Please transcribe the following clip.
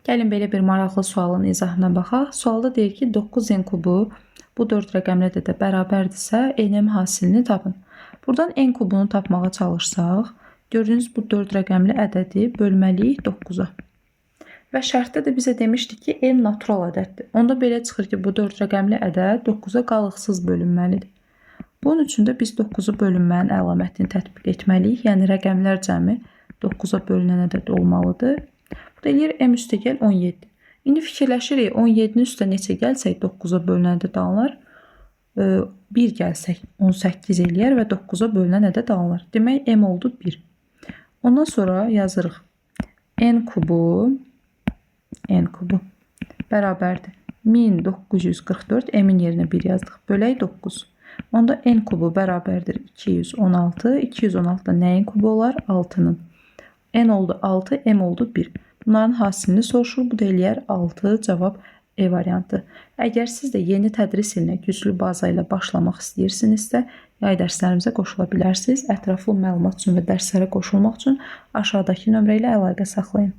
Gəlin belə bir maraqlı sualın izahına baxaq. Sualda deyir ki, 9n kubu bu 4 rəqəmli ədədə bərabərdirsə, n-in hasilini tapın. Buradan n kubunu tapmağa çalışsaq, gördüyünüz bu 4 rəqəmli ədədi bölməliyik 9-a. Və şərtdə də bizə demişdi ki, n natural ədəddir. Onda belə çıxır ki, bu 4 rəqəmli ədəd 9-a qalıqsız bölünməlidir. Bunun üçün də biz 9-u bölünmənin əlamətini tətbiq etməliyik. Yəni rəqəmlər cəmi 9-a bölünən ədəd olmalıdır. Bu da eləyir m üstəgəl 17. İndi fikirləşirik 17-nin üstə neçə gəlsək 9-a bölünən ədəd alınır. 1 gəlsək 18 eləyər və 9-a bölünən ədəd alınır. Demək m oldu 1. Ondan sonra yazırıq. N kubu bərabərdir. 1944 m-in yerinə 1 yazdıq. Bölək 9. Onda n kubu bərabərdir 216. 216 da nəyin kubu olar? 6-nın. N oldu 6, m oldu 1. Bunların hasilini soruşur. Bu da eləyər 6. Cavab E variantı. Əgər siz də yeni tədris ilinə güclü baza ilə başlamaq istəyirsinizsə, yay dərslərimizə qoşula bilərsiniz. Ətraflı məlumat üçün və dərslərə qoşulmaq üçün aşağıdakı nömrə ilə əlaqə saxlayın.